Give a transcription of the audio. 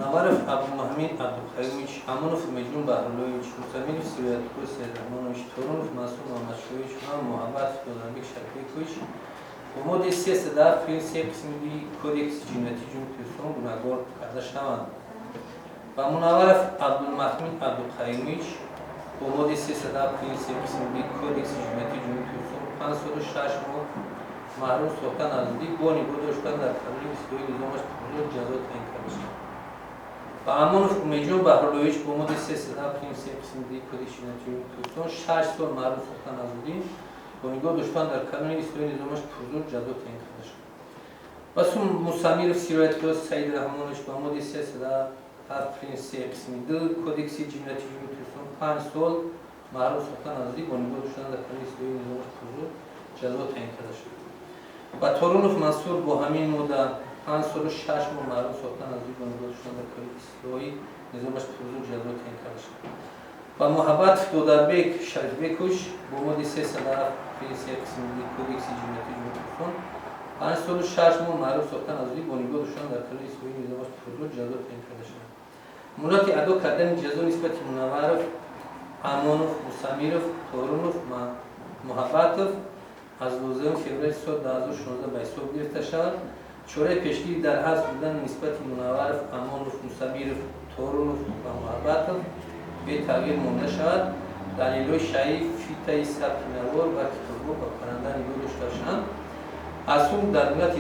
Мунавваров Абдумаҳмид Абдуқаюмович, Амонов Умедҷон Баҳруллоевич, Мусамиров Сироятулло Сайидраҳмонович, Торунов Мансур Муҳаммадшоевич ва Муҳаббатов Додарбек Шарифбекович бо моддаи 307 прим 3 қисми 2 Кодекси ҷиноятии Ҷумҳурии Тоҷикистон гунаҳгор карда шаванд ва Мунавваров Абдулмаҳмид Абдуқаюмович бо моддаи 307 прим 3 қисми 2 Кодекси ҷиноятии Ҷумҳурии Тоҷикистон 5 солу 6 моҳ маҳрум сохтан аз озодӣ бо нигоҳ доштан дар колонияи ислоҳии низомаш пурзур ҷазо таъин карда шавад ва Амонов Умедҷон Баҳруллоевич бо моддаи 307 прим 3 қисми 2 Кодекси ҷиноятии Ҷумҳурии Тоҷикистон 6 сол маҳрум сохтан аз озодӣ бо нигоҳ доштан дар колонияи ислоҳии низомаш пурзур ҷазо таъин карда шавад ва Мусамиров Сироятулло Саидраҳмонович бо моддаи 307 прим 3 қисми 2 Кодекси ҷиноятии Ҷумҳурии Тоҷикистон 5 сол маҳрум сохтан аз озодӣ бо нигоҳ доштан дар колонияи ислоҳии низомаш пурзур ҷазо таъин карда шавад ва Торунов Мансур бо ҳамин модда 5 солу 6 моҳ маҳрум сохтан аз озодӣ бо нигоҳ доштан дар колонияи ислоҳии низомаш пурзур ҷазо таъин карда шавад ва Муҳаббатов Додарбек Шарифбекович бо моддаи 307 прим 3 қисми 2 Кодекси ҷиноятии Ҷумҳурии Тоҷикистон 5 солу 6 моҳ маҳрум сохтан аз озодӣ бо нигоҳ доштан дар колонияи ислоҳии низомаш пурзур ҷазо таъин карда шавад. Муҳлати адо кардани ҷазо нисбати Мунавваров, Амонов, Мусамиров, Торунов, Муҳаббатов аз 12 феврали соли 2016 ба ҳисоб гирифта шавад. Чораи пешгирӣ дар ҳабс будан нисбати Мунавваров, Амонов, Мусамиров, Торунов ва Муҳаббатов бетағйир монда шавад. Далелҳои шаҳӣ, фитаи сабти навор ва китобҳо ба парранда нигоҳ дошта шаванд. Аз ҳукм дар муҳлати